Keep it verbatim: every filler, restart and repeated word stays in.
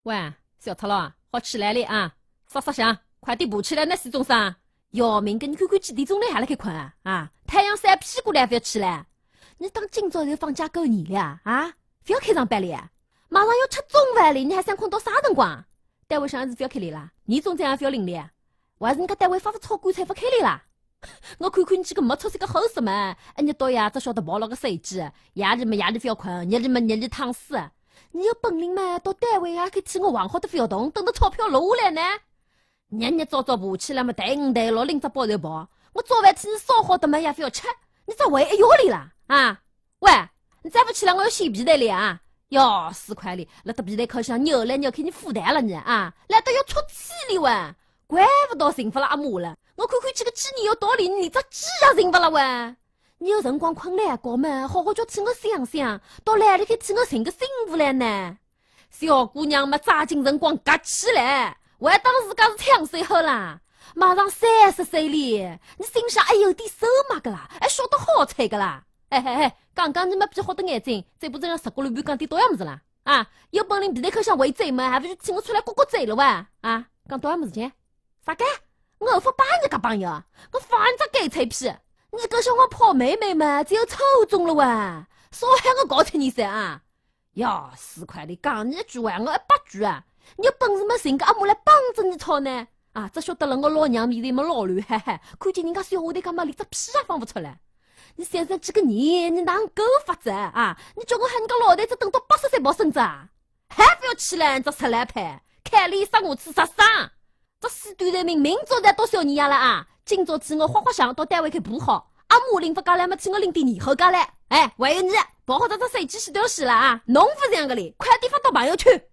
喂，小赤佬，好起来哩啊！煞煞响，快点爬起来呢，死众生！要命个，你看看几点钟了还辣盖困啊？啊，太阳晒屁股了还勿要起来？你当今朝就放假过年了啊？啊，勿要开上班哩？马上要吃中饭哩，你还想困到啥辰光？单位上还是勿要开哩啦？年终奖也勿要领哩？还是人家单位发发钞棺材勿开哩啦？ 我看看你几个没出息个好色嘛，一日到夜只晓得跑牢个手机，夜里嘛夜里覅困，日里嘛日里躺尸。你有本领嘛，到单位也去替我横好得覅动，等到钞票落下来呢。日日早早爬起来嘛，抬五抬六，拎只包就跑。我早饭替你烧好的嘛也覅吃，你只胃还要哩啦啊！喂，你再勿起来，我要掀被单哩啊！要死快哩，辣得被单口向扭来扭去，你孵蛋了你啊！来得要出气哩喂！ 怪勿得寻勿着阿妈了，我看看几个几年有道理，连只鸡也寻勿着喂。你有辰光困懒觉嘛，好好叫替我想想，到哪里去替我寻个媳妇来呢？小姑娘嘛，抓紧辰光轧起来，还当自家是抢手货啦。马上三十岁哩，你心上还有点数嘛个啦，还晓得好彩个啦。嘿嘿嘿，刚刚你没闭好的眼睛，嘴巴子浪十个乱讲点多样物事啦。 啊，有本领被单口向回嘴嘛，还勿是替我出来刮刮嘴了哇？啊，讲多少么事情？啥个？我勿帮人家朋友，我放人家狗臭屁。你个小王泡妹妹嘛，只有初中了哇？啥喊我搞七年生啊？要死快哩，讲你一句话，我一百句啊！你有本事么寻个阿妈来帮着你吵呢？ 啊，只晓得了我老娘面前么老卵，嘿嘿，看见人家小丫头干嘛连只屁也放勿出来。你想想几个年，你哪能够法子啊？你叫我喊人家老头子等到八十岁抱孙子啊？还勿要起来，只死老派，看脸杀我吃杀生。这死短头命，明朝再到小年夜了啊！今朝替我花花香到单位去补好，阿妈领勿过来么替我领点年货过来。哎，还有你，抱好这只手机去掉死了啊！侬勿像个哩，快点发到朋友圈。